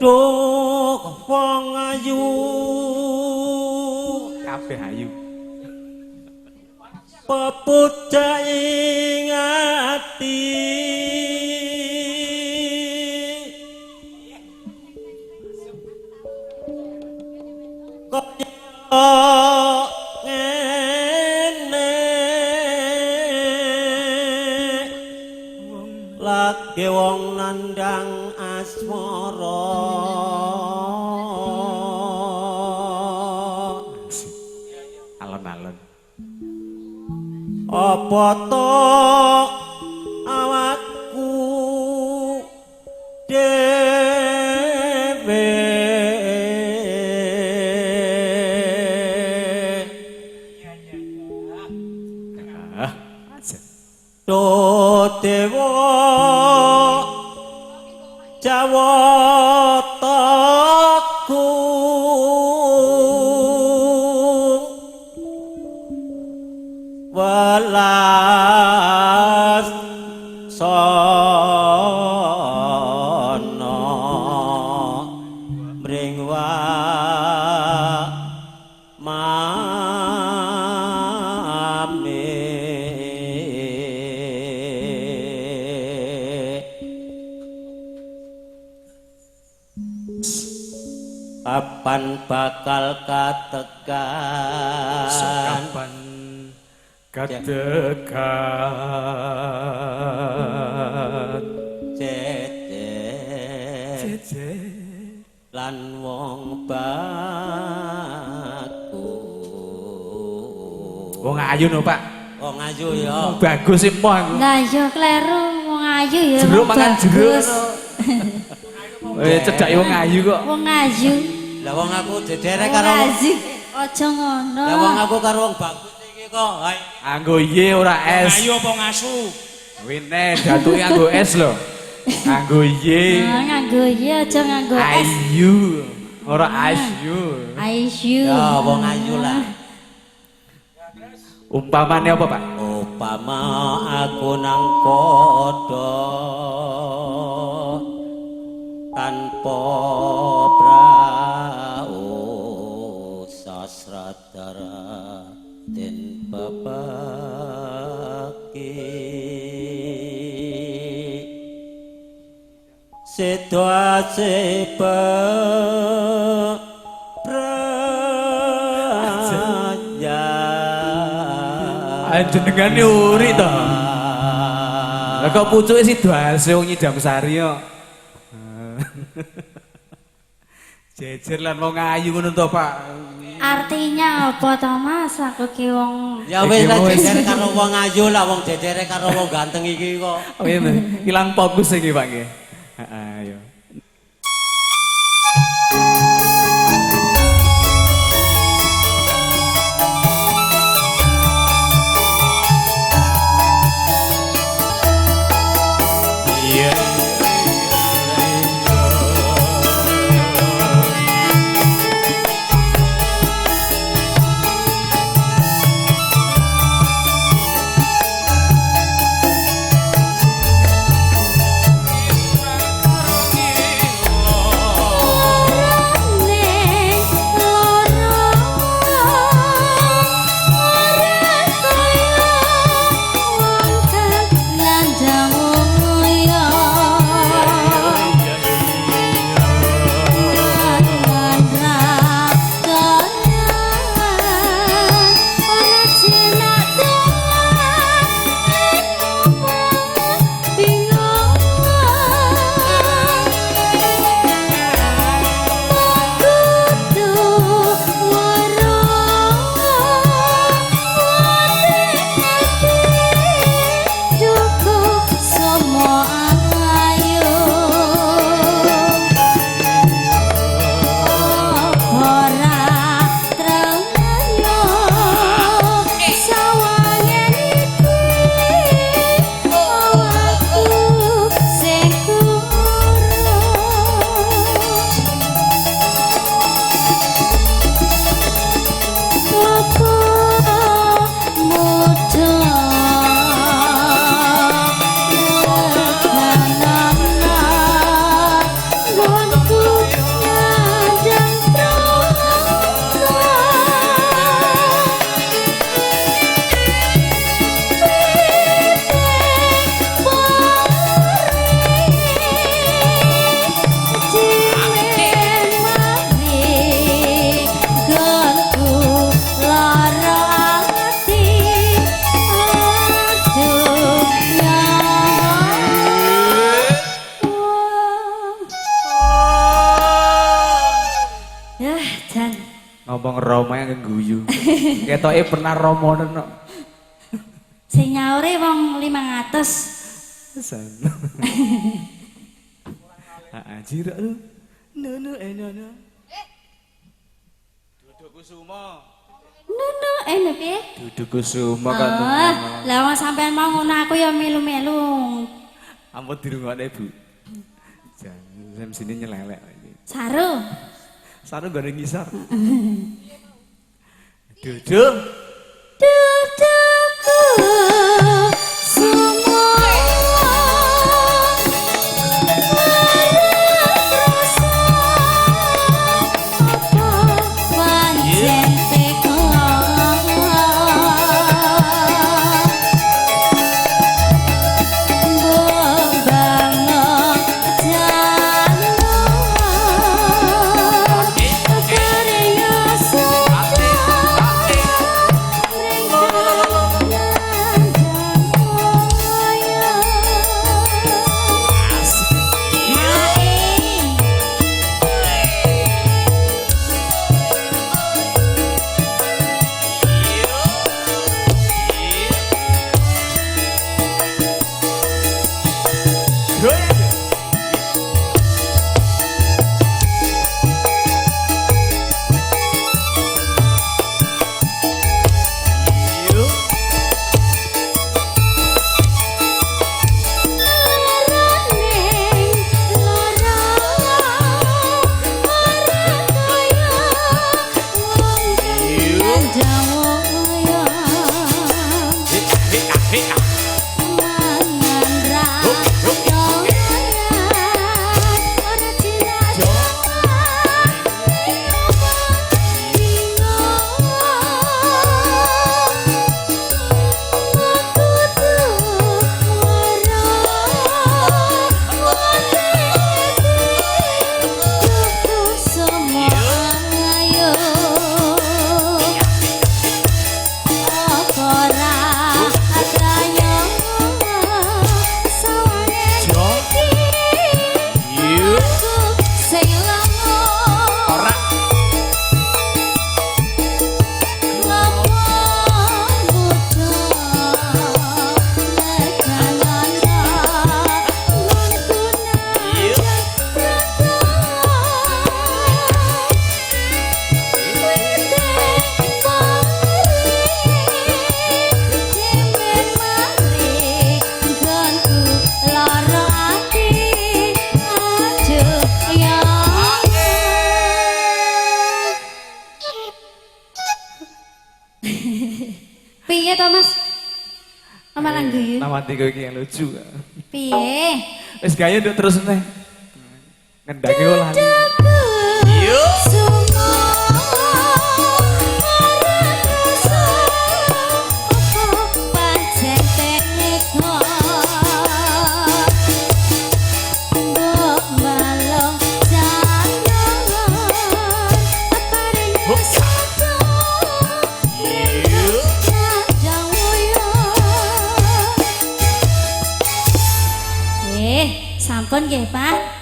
Duk wong ayu kabeh ayu. Pepuja ing ati kaya ngene lagi wong nandang asmara. Alon-alon. Apa to awakku dhewe Ah, aja. Do dewa Jawataku welas sono mring mame kapan bakal katekan Kapan katekan jejer jejer lan wong bagus. Wong ayu no, Pak. Wong ayu ya. Bagus sih moh aku. Lah iya kleru wong ayu ya. Jeruk mangan jeruk. bagus. Eh cedhake wong ayu kok. Wong ayu. Lah wong aku dedere Wong karo ayu. Aja ngono. Lah wong aku karo wong bagus iki kok. Hai. Anggo Y ora S. Ayu apa ngasu? Wine datuke nganggo S lho. Nganggo Y. Nah, nganggo Y aja nganggo S. Ayu. Ora ayu. Ayu. Ya wong ayu lah. Umpamane apa, Pak? Upama aku nang kodho tanpa prau sasradara den bapaki sedo asebe praya. Jenengane uri to. Lah kok pucuke sidoase wong nyidam sari kok. Jejer lan wong ayu ngono to, Pak. Artinya apa to Mas? Aku ki wong Ya wis lah Iki wis. jejer karo wong ayu lah wong jejere karo wong ganteng iki kok. Oh iya, ilang fokus iki, Pak nggih. Heeh, ayo. Iya. Ngomong Roma yang guyu. Ketoke pernah romonen kok. Sing nyaure wong 500. San. Heeh, jirak lu. Nono nono. Duduk Kusuma. Nono piye? Duduk Kusuma kan. Oh, lah wong sampean mau ngono aku ya melu-melu. Ampun dirungokne, Bu. Jan sini nyelelek iki. Saru. Saru nggone ngisor. Duduk. Dudukku semua Piye to, Mas? Malah guyu. Nama tiga iki yang lucu. Piye? Wis gawe nduk terus neh. Ngendake lali. Yo. Sampun nggih, Pak.